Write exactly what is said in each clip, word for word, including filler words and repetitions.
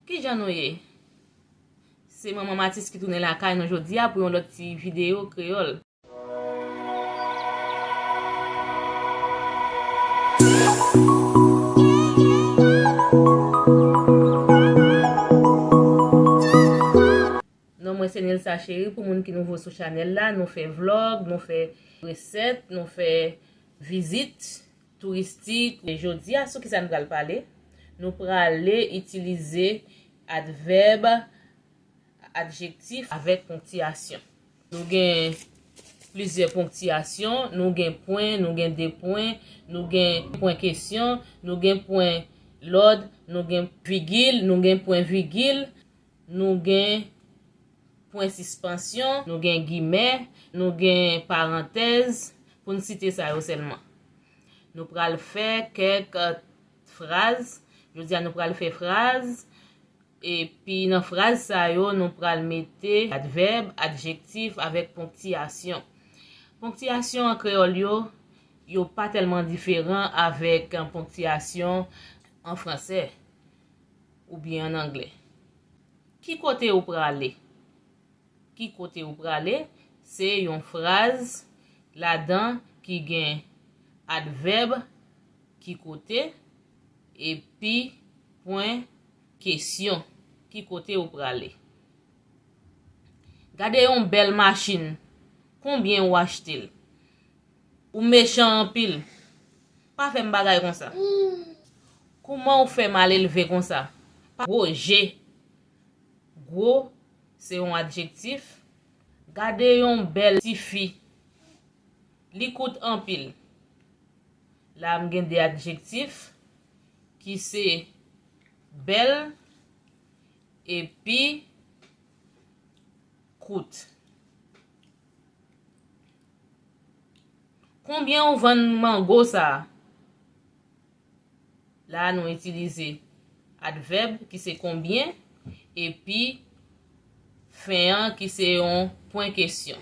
Kijan nou ye? Se Manman Matis ki tounen lakay nou jodi a pou yon lòt ti videyo kreyòl. Non mwen se Nilsa Chery, pou moun ki nouvo sou chanèl la, nou fè vlòg, nou fè resèt, nou fè vizit touristik. E jodi a, sou kisa nou pral pale? Nou prale itilize advèb, adjektif avèk ponktiyasyon. Nou gen plizyè ponktiyasyon, nou gen pwen, nou gen de pwen, nou gen pwen kesyon, nou gen pwen lòd, nou gen vigil, nou gen pwen vigil, nou gen pwen sispansyon, nou gen gimè, nou gen parantèz, pou n site sa yo sèlman. Nou pral fè kèk, eh, fraz. Jodi a, nou pral fè fraz. Epi nan fraz sa yo, nou pral mete advèb, adjektif avèk ponktiyasyon. Ponktiyasyon an kreyòl yo, yo pa tèlman diferan avèk, eh, ponktiyasyon an fransè oubyen an anglè. Ki kote ou prale? Ki kote ou prale? Se yon fraz ladan ki gen advèb, ki kote, epi pwen kesyon. Ki kote ou prale? Gade yon bèl machin. Konbyen ou achte l? Ou mechan anpil. Pa fè m bagay konsa. Kouman ou fè mal elve konsa? Pa gwo je. Gwo se yon adjektif. Gade yon bèl tifi. Li kout anpil. La a m gen de adjektif ki se bèl epi kout. Konbyen ou vann mango sa a? La a nou itilize advèb ki se konbyen epi fen an ki se yon pwen kesyon.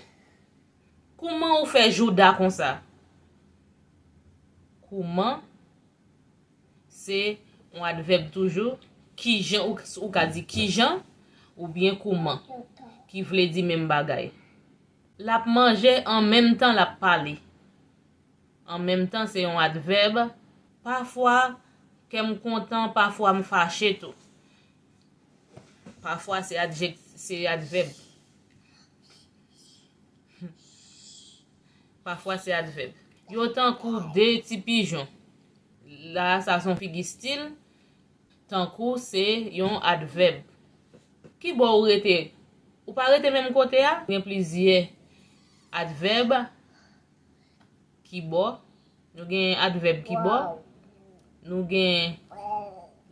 Kouman ou fè jouda konsa? Kouman se yon advèb toujou. Kijan ou, ou ka di kijan oubyen kouman, ki vle di menm bagay. L ap manje an menm tan l ap pale. An menm tan se yon advèb. Pafwa kè m kontan, pafwa m fache tou. Pafwa se adjek-, se advèb. Pafwa se advèb. Yo tankou de ti pijon. La a, sa se yon figi stil. Tankou se yon advèb. Ki bò ou rete? Ou pa rete menm kote a? Gen plizyè advèb ki bò. Nou gen advèb ki bò. Nou gen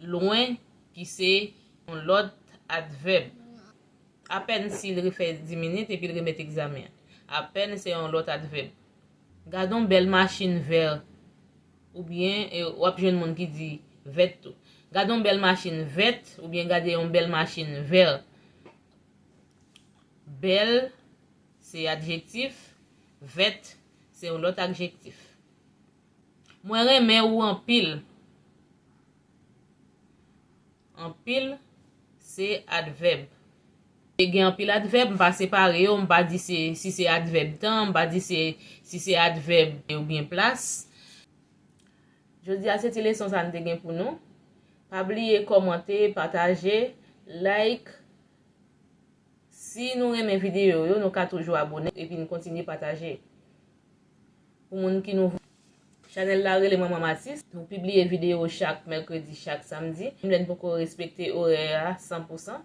lwen ki se yon lòt advèb. Apèn si l refè dis minit epi l remèt egzamen an. Apèn se yon lòt advèb. Gade yon bèl machin vè. Oubyen, e, w ap jwenn moun ki di vèt tou. Gade yon bèl machin vèt, oubyen gade yon bèl machin vè. Bèl se adjektif, vèt se yon lòt adjektif. Mwen renmen ou anpil. Anpil se advèb. E gen anpil advèb, m pa separe yo, m pa di se, si se advèb tan, m pa di se, si se advèb oubyen plas. Jodi a se ti leson sa n te gen pou nou. Pa bliye kòmante, pataje, like. Si nou renmen videyo yo, nou ka toujou abone epi n kontinye pataje. Pou moun ki nouvo, chanèl la rele Manman Matis. Nou pibliye videyo chak mèkredi, chak samdi, menm lè n poko respekte orè a san pou san.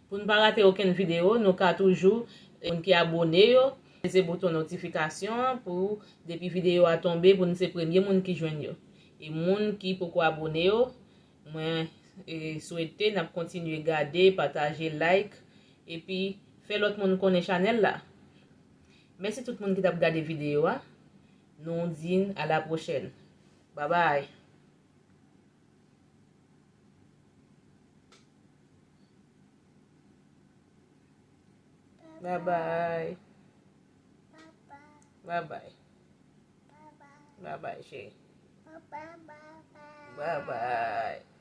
Pou n pa rate okenn videyo, nou ka toujou, e, moun ki abone yo, peze bouton notifikasyon an pou depi videyo a tonbe, pou n se premye moun ki jwenn yo. E moun ki poko abone yo, mwen, e, swete n ap kontinye gade, pataje, like, epi fè lòt moun konnen chanèl la. Mèsi tout moun ki t ap gade videyo a. Nou di n a la pwochèn. Babay. Babay. Babay. Babay, cheri. Babay.